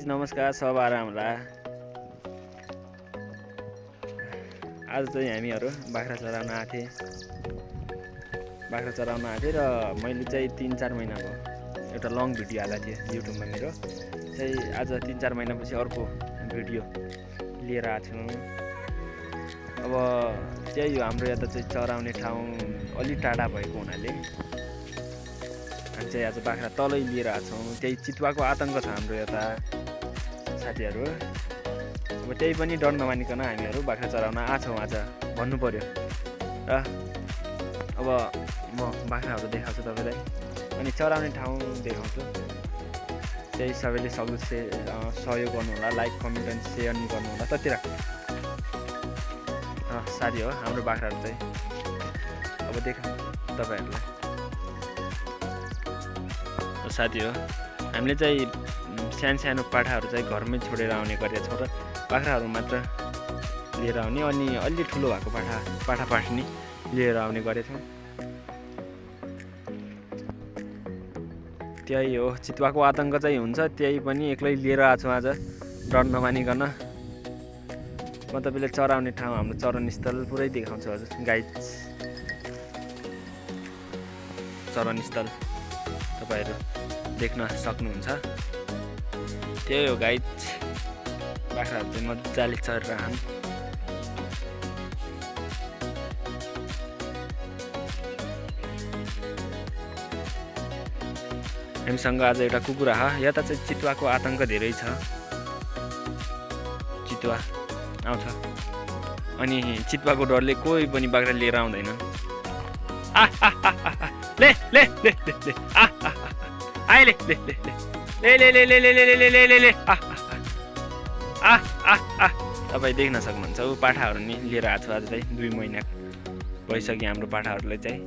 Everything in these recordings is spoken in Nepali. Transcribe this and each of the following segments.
गाइज नमस्कार, सब आरामला। आज चाहिँ हामीहरू बाख्रा चराउन आएको थिएँ र मैले चाहिँ 3-4 महिना भयो एउटा लङ भिडियो हालेको थिएँ युट्युबमा। मेरो चाहिँ आज 3-4 महिनापछि अर्को भिडियो लिएर आएको छु। अब त्यही हो, हाम्रो यता चाहिँ चराउने ठाउँ अलि टाढा भएको हुनाले हामी चाहिँ आज बाख्रा तलै लिएर आएको छौँ। त्यही चितुवाको आतङ्क छ हाम्रो यता साथीहरू। अब त्यही पनि डर नमानिकन हामीहरू बाख्रा चराउन आछौँ आज भन्नु पर्यो। र अब म बाख्राहरू देखाउँछु तपाईँलाई, अनि चराउने ठाउँ देखाउँछु। त्यही सबैले सक्दो सहयोग गर्नुहोला, लाइक कमेन्ट अनि सेयर नि गर्नुहोला। त्यति राख्नु साथी हो हाम्रो बाख्राहरू चाहिँ। अब देखाउँछु तपाईँहरूलाई साथी हो। हामीले चाहिँ सानो पाठाहरू चाहिँ घरमै छोडेर आउने गरेका छौँ र बाख्राहरू मात्र लिएर आउने, अनि अलि ठुलो भएको पाठा पाठनी लिएर आउने गरेछौँ। त्यही हो, चितुवाको आतङ्क चाहिँ हुन्छ, त्यही पनि एक्लै लिएर आएको छु आज डर नमानिकन। म तपाईँले चराउने ठाउँ हाम्रो चरणस्थल पुरै देखाउँछु हजुर। गाइज चरणस्थल तपाईँहरू देख्न सक्नुहुन्छ। त्यही हो गाइज, बाख्राहरू चाहिँ मजाले चरिरहन्। हामीसँग आज एउटा कुकुरा हो। यता चाहिँ चितुवाको आतङ्क धेरै छ, चितुवा आउँछ अनि चितुवाको डरले कोही पनि बाख्रा लिएर आउँदैन। ले ले ले ले ले आइ ले ले ले ले ले ले ले ले ले ले ले ले ले तपाईँ देख्न सक्नुहुन्छ। ऊ पाठाहरू नि लिएर आएको छु आज चाहिँ। 2 महिना भइसक्यो हाम्रो पाठाहरूलाई चाहिँ।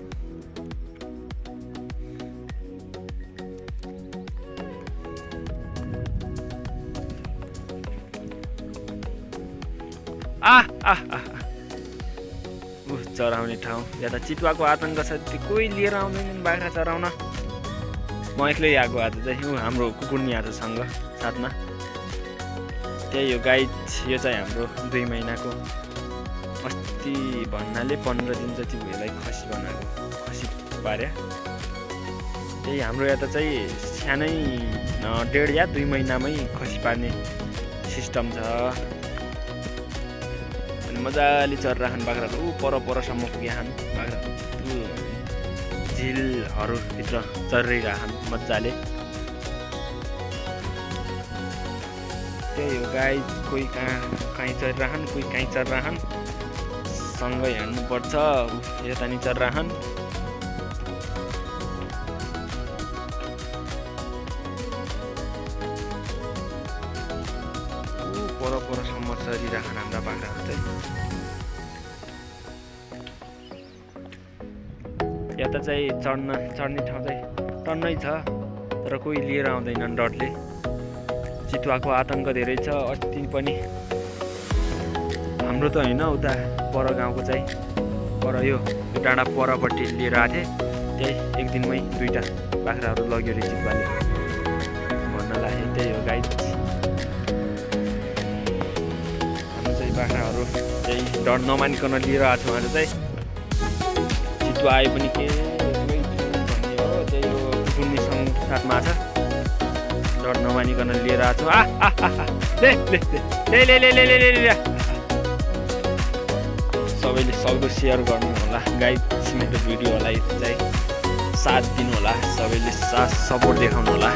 चराउने ठाउँ यता चितुवाको आतङ्क छ, त्यो कोही लिएर आउँदैनन् बाख्रा चराउन। म एक्लै आएको आज चाहिँ। हाम्रो कुकुर नि आएको सँग साथमा। त्यही हो गाइज, यो चाहिँ हाम्रो 2 महिनाको अस्ति भन्नाले 15 दिन जति भएलाई खसी बनाएको, खसी पार्या। त्यही हाम्रो यता चाहिँ सानै 1.5 या 2 महिनामै खसी पार्ने सिस्टम छ। अनि मजाले चरिरहन् बाख्राहरू। परसम्म पुगिरहन् बाख्रा, झिलहरूभित्र चरिरहन् मजाले। त्यही हो गाइज, कोही कहीँ चरिरहन्, कोही कहीँ चरिरहन्, सँगै हिँड्नुपर्छ। यता नि चरिरहन्। परसम्म चरिरहन् हाम्रा बाख्राहरू चाहिँ। यता चाहिँ चढ्ने ठाउँ चाहिँ टन्नै छ, तर कोही लिएर आउँदैनन् डरले। चितुवाको आतङ्क धेरै छ। अस्ति पनि हाम्रो त होइन, उता पर गाउँको चाहिँ पर यो डाँडा परपट्टि लिएर आएको थिएँ। त्यही एक दिनमै 2टा बाख्राहरू लग्यो अरे चितुवाले भन्न लाग्यो। त्यही हो गाइज, हाम्रो चाहिँ बाख्राहरू त्यही डर नमानिकन लिएर आएको छौँ आज चाहिँ। चितुवा आए पनि के भन्ने हो, त्यही हो कुकुरनीसँग साथमा छ, डर नमानिकन लिएर आएको छु। ले ले ले ले ले ले ले ले ले। सबैले सक्दो सेयर गर्नु होला गाइज, मेरो भिडियोलाई चाहिँ साथ दिनु होला। सबैले साथ सपोर्ट देखाउनु होला।